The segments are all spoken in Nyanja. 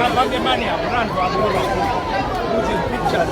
Kapange mani apo anthu akuona kuti pictures.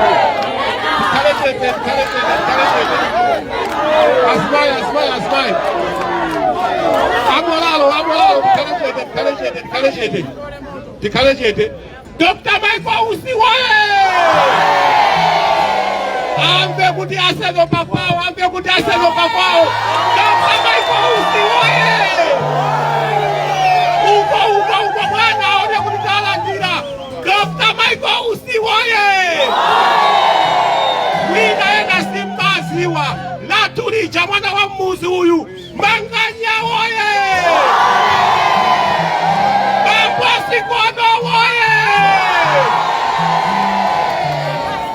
Tikhale chete, tikhale chete, tikhale chete. Azimayi, azimayi, azimayi. Amolalo, amolalo, tikhale chete, tikhale chete, tikhale chete. Tikhale chete. Dr. Michael Usi woye! Amve kuti asezoka kwawo, amve kuti asezoka kwawo. Dr. Michael Usi woye! Uko, uko, uko bwana aone kuti talandira. Dr. Michael Usi woye! Wina ena simbaziwa latulija mwana wa mmuzi uyu Manganya woye! Bambo Sikono woye!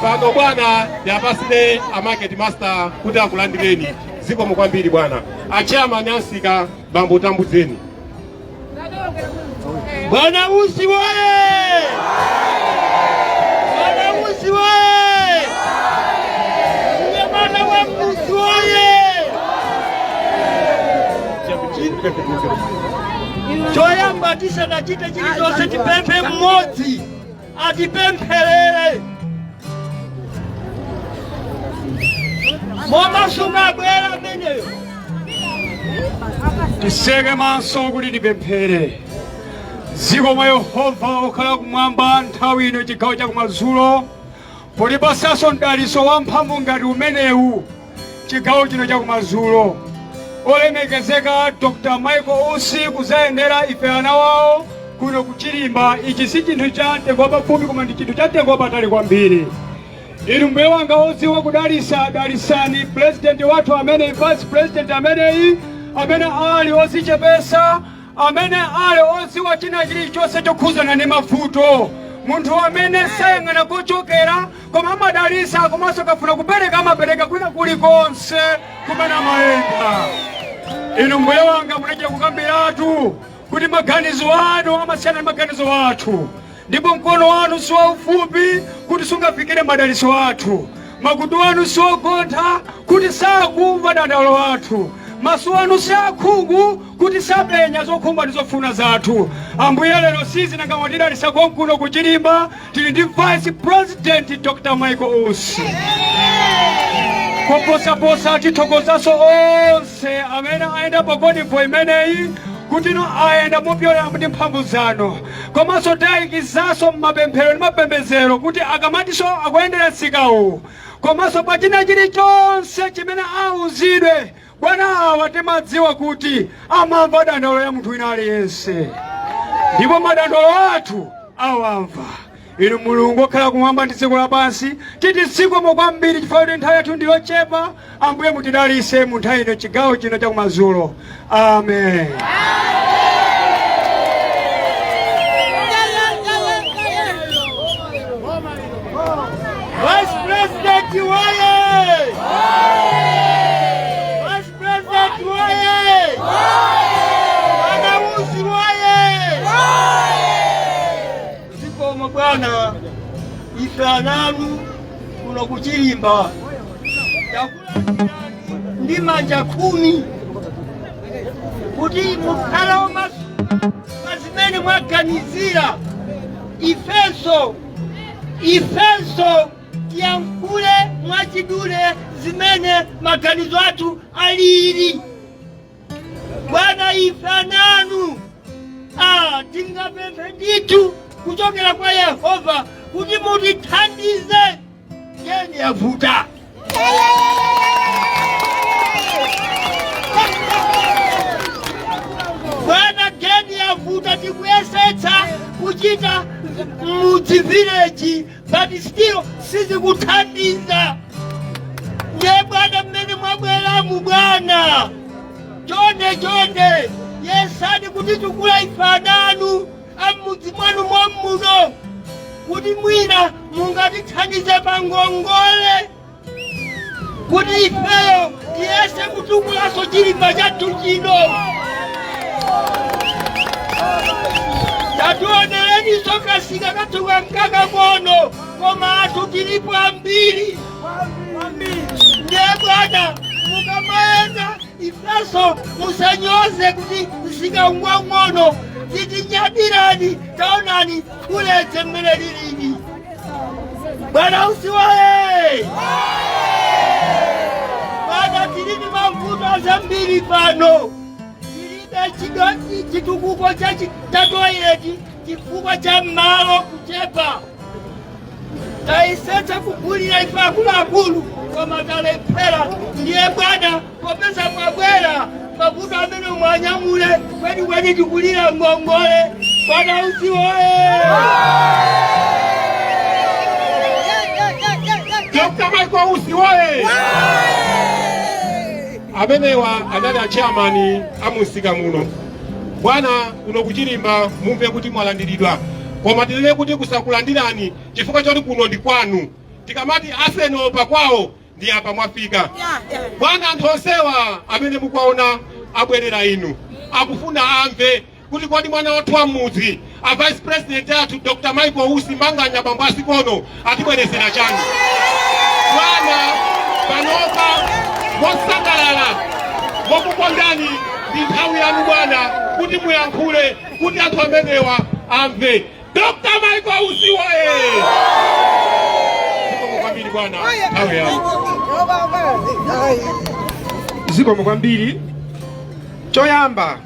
Pano bwana yapasile a market master kuti akulandireni. Zikomo kwambiri bwana. A chairman ansika bambo Tambudzeni. Bwana Usi woye! Bwana Usi woye! Mwana wa Usi woye! Choyamba tisanachite chilichonse tipemphe mmodzi atipempherere momasuka abwera ameneyo. Tiseke maso kuti tipemphere. Zikomo Yehova okhala kumwamba, nthawi ino chigawo chakumadzulo potipasanso mdaliso wamphamvu ngati umenewu. Chigawo chino chakumadzulo olemekezeka Dr. Michael Usi kuzayendera ife ana wawo kuno kuchilimba, ichi si chinthu cha mtengo wapafupi koma ndi chinthu cha mtengo wapatali kwambiri. Inu mbuye wanga odziwa kudalisa, dalisani president wathu amene vice president ameneyi, amene ali ozichepesa, amene ali odziwa china chilichonse chokhuzana ndi mavuto, munthu amene sayang'ana kochokera koma amadalisa, komanso akafuna kupereka amapereka kwina kulikonse kumene amayenda. Inu mbuye wanga munachita kukambiratu kuti maganizo anu amasiyana ndi maganizo athu, ndipo mkono wanu si waufupi kuti sungafikire madaliso athu, makutu anu si ogontha kuti sakumva dandaulo athu, maso anu si akhungu kuti sapenya zokhumba ndi zofuna zathu. Ambuye, lero sizinanga mwatidalisa konkuno kuchilimba, tili ndi vice president Dr. Michael Usi. Koposaposa tithokozanso onse amene ayenda pa convoy imeneyi kuti ino ayenda mopyolera ndi mphamvu zanu, komanso tayikizanso mmapemphero ndi mapembedzero kuti akamatinso akuyendera msikawu komanso pa china chilichonse chimene auzidwe, bwana awa timadziwa kuti amamva dandaulo ya munthu wina aliyense, ndipo madandaulo athu awamva. Inu Mulungu okhala kumwamba ndi dziko lapansi, titi zikomo kwambiri chifukwa kuti nthawi yathu ndi yochepa. Ambuye mutidalise mu nthawi ino, chigawo chino chakumadzulo. Amen. Vice President woye! Vice President woye! Bwana Usi woye! Bwana, ife ananu kuno kuchilimba takulandirani ndi manja 10 kuti mukhale omasuka pa zimene mwaganizira. Ifenso tiyankhule mwachidule zimene maganizo athu alili. Bwana, ife ananu tingapemphe ndithu kuchokera kwa Yehova kuti mutithandize. Geni yavuta. Bwana, geni yavuta. Tikuyesetsa kuchita mudzi village, but still sizikuthandiza. Ndiye bwana, mmene mwabweramu bwana, chonde chonde yesani kutitukula ife ananu amudzi mwanu mommuno kuti mwina mungatithandize pa ngongole kuti ifeyo tiyese kutukulaso chilimba chathu chino. Tationereniso kasika kathu kankakakono, koma athu tilipo ambiri. Ndiye bwana, mukamayenda ifeso musanyoze kuti msika ngwang'ono, titinyadirani. Taonani kuletse mmene lilili. Bwana Usi woye! Bwana, tilini mavuto azambiri pano. Tilibe chitukuko cha toilet chifukwa cha malo kuchepa. Tayisetsa kugulira ife akuluakulu, koma talephera. Ndiye bwana, popeza mwabwera, mavuto amene mwanyamule kwenikweni tikulira ngongole. Bwana Usi woye! Dr. Michael Usi woye! Amenewa anali a chairman amusika muno. Bwana, kuno kuchilimba mumve kuti mwalandiridwa, koma tilile kuti kusakulandirani chifukwa choti kuno ndi kwanu. Tikamati Arsenal pakwawo, ndi apa mwafika bwana. Anthu onsewa amene mukuwaona abwerera inu akufuna amve kuti kodi mwana wathu wa m'mudzi, a vice president athu Dr. Michael Usi Manganya, bambo asikono, atibwerezera chani? Bwana, panopa mosangalala mokukondani, ndi nthawi yanu bwana kuti muyankhule kuti anthu amenewa amve. Dr. Michael Usi woye! Zikomo kwambiri bwana, nthawi yanu. Zikomo kwambiri. Choyamba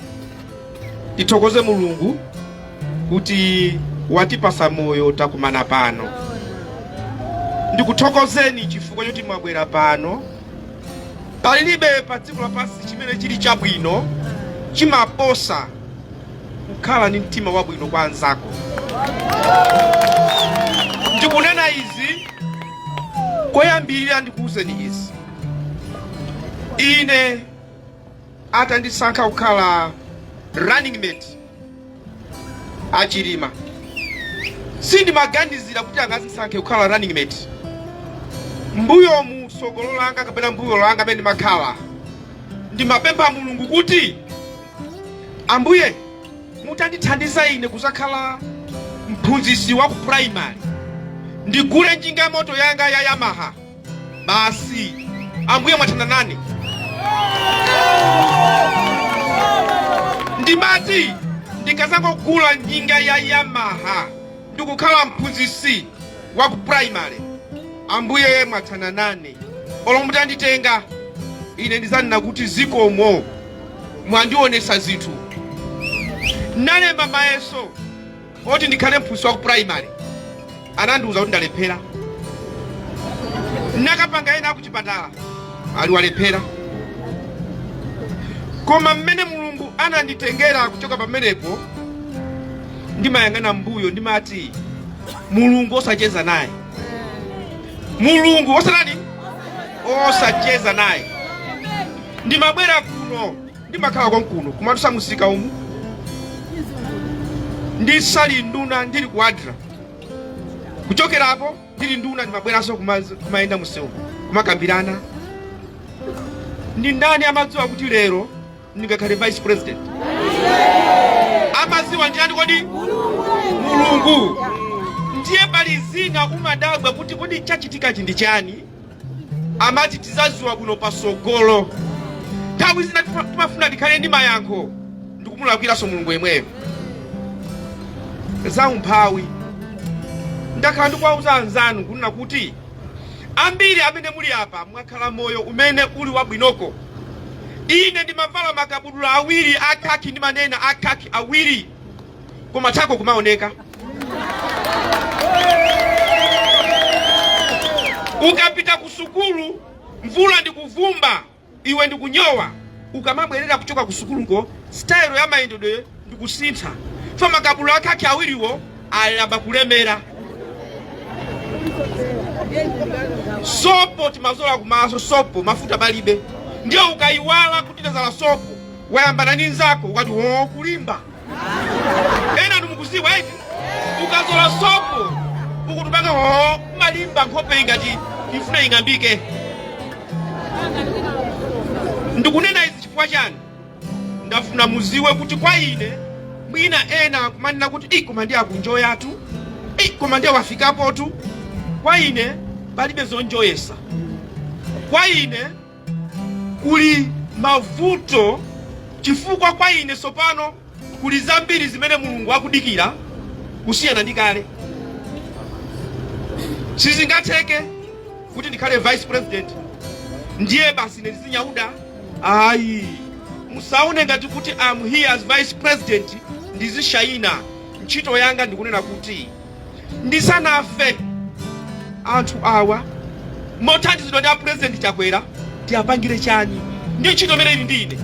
tithokoze Mulungu kuti watipasa moyo takumana pano. Ndikuthokozeni chifukwa choti mwabwera pano. Palibe pa dziko lapansi chimene chili chabwino chimaposa kukhala ndi mtima wabwino kwa anzako. Ndikunena izi koyambirira, ndikuwuzeni izi: ine atandisankha kukhala running mate achilima, sindimaganizira kuti angazisankhe kukhala running mate. Mbuyo mu sogolo langa kapena mbuyo langa amene ndimakhala, ndimapempha Mulungu kuti, "Ambuye, mutandithandiza ine kuzakhala mphunzitsi wa ku primary, ndigule njinga ya moto yanga ya Yamaha basi, Ambuye mwathana nane." Ndimati ndikazangogula njinga ya Yamaha ndikukhala mphunzitsi wa ku primary, Ambuye mwathana nane. Olo mutanditenga ine, ndizanena kuti zikomo, mwandionesa zinthu. Nalemba mayeso oti ndikhale mphunzitsi wa ku primary, anandiuza kuti ndalephera. Nakapanga ena akuchipatala, ali walephera. Koma mmene Mulungu ananditengera kuchoka pamenepo, ndimayang'ana mbuyo, ndimati Mulungu osacheza naye, Mulungu osatani, osacheza naye. Ndimabwera kuno, ndimakhala konkuno kumatusa musika umu. Ndisali nduna, ndili ku ADRA. Kuchokerapo ndili nduna, ndimabweranso kumayenda musewu kumakambirana. Ndi ndani amadziwa kuti lero ndingakhale vice president? Amadziwa ndi ndani kodi? Mulungu. Ndiye pali zina umadabwa kuti kodi chachitikachi ndi chani? Amati tizaziwa bwino pasogolo. Nthawi zina timafuna tikhale ndi mayankho ndikumulakwiranso Mulungu yemweyo. Za umphawi ndakhala ndikuwauza anzanu kunena kuti ambiri amene muli apa mwakhala moyo umene uli wabwinoko. Ine ndimavala makabudula awiri akhaki, ndimanena akhaki awiri, koma thako kumaoneka. Ukapita ku sukulu mvula ndikuvumba, iwe ndikunyowa, ukamabwerera kuchoka ku sukuluko style ya mayendedwe ndikusintha, fa makabudula akhaki awiriwo ayamba kulemera. Sopo timazola kumaso, sopo mafuta palibe, ndiye ukayiwala kuti tazola sopo wayambana ndi nzako, ukati wo kulimba. Ena ndimukuziwa eti ukazola sopo ukutupanga wo malimba nkhope ingati ifuna ing'ambike. Ndikunena izi chifukwa chani? Ndafuna muziwe kuti kwa ine mwina ena akumanena kuti i koma ndiye akunjoyatu, i koma ndiye wafikapotu. Kwa ine palibe zonjoyesa, kwa ine kuli mavuto, chifukwa kwa ine sopano kuli zambiri zimene Mulungu akudikira kusiyana ndi kale. Sizingatheke kuti ndikhale vice president ndiye basi ine ndizinyauda, ayi. Musaone ngati kuti am here as vice president ndizishayina. Ntchito yanga ndikunena kuti ndisanafe anthu awa mothandizidwa ndi a President Chakwera tiapangire chani, ndi ntchito imene ili ndi ine.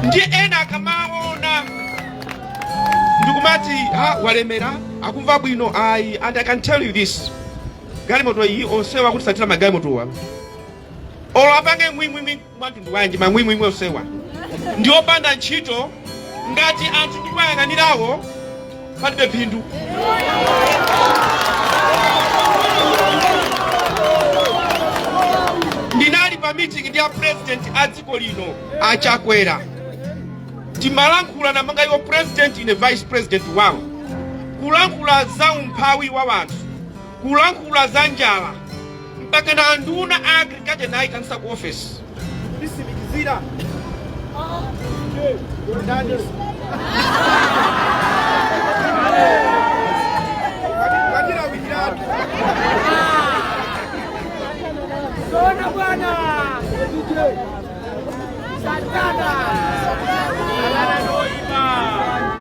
Ndiye ena akamaona ndikumati ha walemera akumva bwino, ayi. And I can tell you this, galimoto iyi onsewa akutisatira magalimotowa olo apange ngwingwingwi mwantundu wanji, mangwingwingwi onsewa ndi opanda ntchito ngati anthu ndikuwayang'anirawo palibe phindu. Ndinali pa meeting ndi a president a dziko lino a Chakwera, timalankhula namanga iwo president ine vice president wawo, kulankhula za umphawi wa wanthu, kulankhula za njala, mpaka na anduna a agriculture nayitanisa ku office. Ndisimikizira ndani? Watilawiratu. Sona bwana. Santana.